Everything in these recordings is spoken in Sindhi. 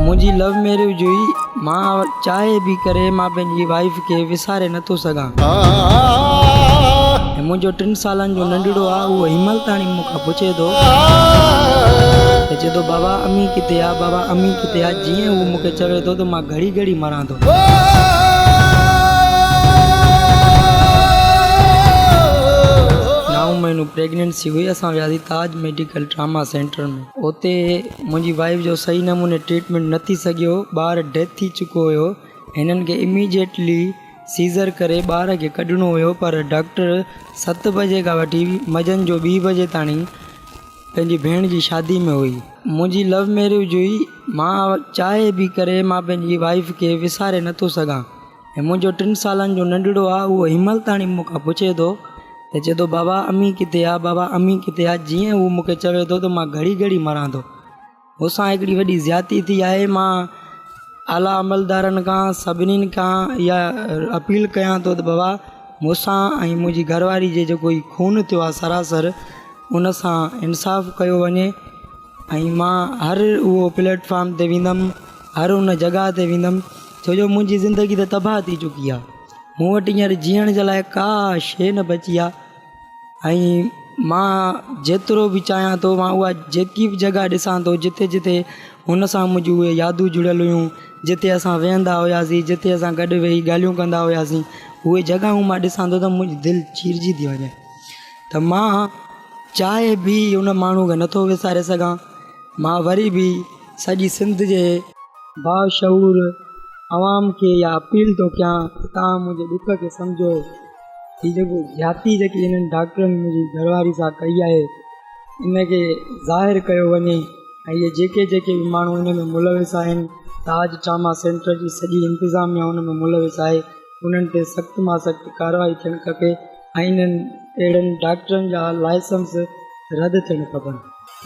منهنجي لو ميريج هئي مان چاهي به ڪري مان پنهنجي وائيف کي وساري نٿو سگهان ۽ منهنجو ٽن سالن جو ننڍڙو آ اهو هنمهل تاڻي مون کان پڇي ٿو ته چئي ٿو بابا امي ڪٿي آ بابا امي ڪٿي آ جيئن هو مون کي چوي ٿو ته مان گهڙي گهڙي مران ٿو. نائون مهينو پريگننسي هئي اسان وياسين تاج ميڊيڪل ٽراما سينٽر ۾. اتي منهنجي وائيف جو صحيح نموني ٽريٽمينٽ نه ٿي سگهيو ٻار ڊيٿ ٿي چڪو هيو هنن کي اميجيٽلي سيزر ڪري ٻار کي ڪڍڻو هيو پر ڊاڪٽر ست بجي کان وٺي مجهن جو ٻي بجي تاڻي پنهنجي ڀيڻ جي شادي ۾ هئي. منهنجي لو ميريج هئي مان چاهي به ڪري مان پنهنجي وائيف کي وساري نٿو سگهان ۽ منهنجو ٽن سالن جو ننڍڙو آ اهو هنمهل تاڻي مون کان پڇي ٿو ته چئي ٿو بابا امي ڪٿي آ بابا امي ڪٿي آ جيئن هو مون کي چوي ٿو ته مان گهڙي گهڙي مران ٿو مون سان هڪڙي وڏي زيادتي ٿي آهي مان اعليٰ عملدارن کان سڀني کان اها اپيل ڪيان ٿو ته بابا مون سان ۽ منهنجي گهر واري جي جيڪو هي خون ٿيو آ سراسر ان سان انصاف ڪيو وڃي ۽ مان هر اهو پليٽ فارم تي ويندم هر ان جڳهه تي ويندم ڇو جو منهنجي زندگي ته تباهه ٿي چڪي آهي مون وٽ هينئر جيئڻ جي لاءِ ڪا شيءِ نه بچي آهي ۽ مان جيترو به چاهيان ٿو مان اها جيڪي به جڳهه ڏسان ٿو جتي جتي هن سان منهنجون اهي يادون جڙيل هيون جتي اسان ويهندا هئاسين جتي اسان گڏ ويهي ڳالهيون ڪندا هئاسين اهي جڳهيون مان ڏسان ٿو ته منهنجي دل چيرجي ٿي وڃي ته مان چاهي به ان ماڻهو کي نٿو وساري سگهان مان وري به سڄي سنڌ جي باشعور عوام کي اها اپيل ٿو ڪيان ته توهان منهنجي ڏک کي سمجهو هي جيڪو زيادتي جيڪي هنن ڊاڪٽرن منهنجي گهر واري سان ڪئي آهي ان کي ظاهر ڪيو وڃي ۽ اهي جيڪي جيڪي به ماڻهو ان ۾ ملوث آهن تاج ٽراما سينٽر جي سڄي انتظاميا ان ۾ ملوث آهي انهن تي سخت مان سخت ڪارروائي ٿيڻ کپي ۽ انهن اهڙن ڊاڪٽرن جا لائسنس رد ٿيڻ کپن.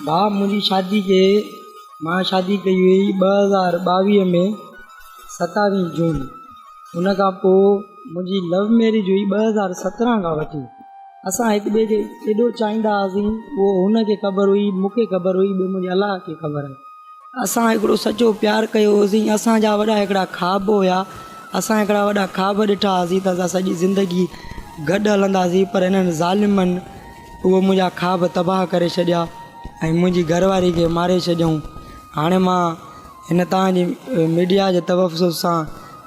ڀاء منهنجي شادي کي مان شادي ڪئي هئي 2022 ۾ ستاويهه جون ان کان پوء منهنجي لو ميريج هئي 2017 کان وٺي اسان هڪ ٻئي کي ايڏو چاهيندا هئاسين اهو هن کي خبر هئي مون کي خبر هئي ٻيو منهنجي الله کي خبر آهي. اسان هڪڙو سچو پيار ڪيو هوسين اسان جا وڏا هڪڙا خواب هيا اسان هڪڙا وڏا خواب ڏٺا هئاسين ته اسان سڄي زندگي گڏ هلنداسين پر هنن ظالمن اهو منهنجا خواب تباهه ڪري ڇڏيا ۽ منهنجي گهر واري کي ماري ڇڏيائون هاڻي مان هن توهان جي ميڊيا جي توسط سان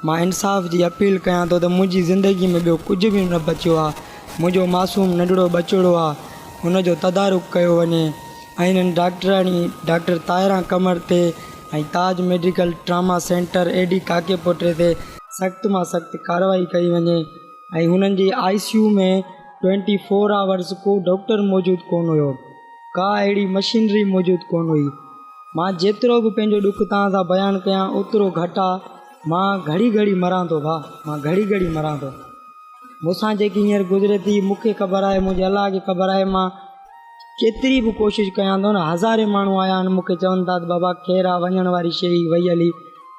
مان انصاف جي اپيل ڪيان ٿو ته منهنجي زندگي ۾ ٻيو ڪجهه به نه بچيو آهي منهنجو معصوم ننڍڙو ٻچڙو آهي ان جو تدارڪ ڪيو وڃي ۽ انهن ڊاڪٽراڻي ڊاڪٽر طاهره قمر تي ۽ Taj medical trauma centre A D Kakepoto تي سخت مان سخت ڪارروائي ڪئي وڃي ۽ هنن جي آء سي يو ۾ ٽوئنٽي فور آورز ڪو ڊاڪٽر موجود ڪونه هيو ڪا اهڙي مشينري موجود ڪونه هئي مان جيترو به پنهنجو ڏک توهان سان بيان ڪيان اوترو گهٽ آ مان گهڙي گهڙي مران ٿو ڀا مان گهڙي گهڙي مران ٿو. مون سان جيڪي هينئر گذري ٿي مون کي خبر آهي منهنجي الله کي خبر آهي مان ڪيتري به ڪوشش ڪيان ٿو نه هزارين ماڻهو آيا آهن مون کي چون ٿا ته بابا خير آهي وڃڻ واري شيء وئي هلي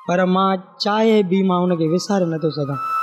پر مان چاهي به مان ان کي وساري نٿو سگهان.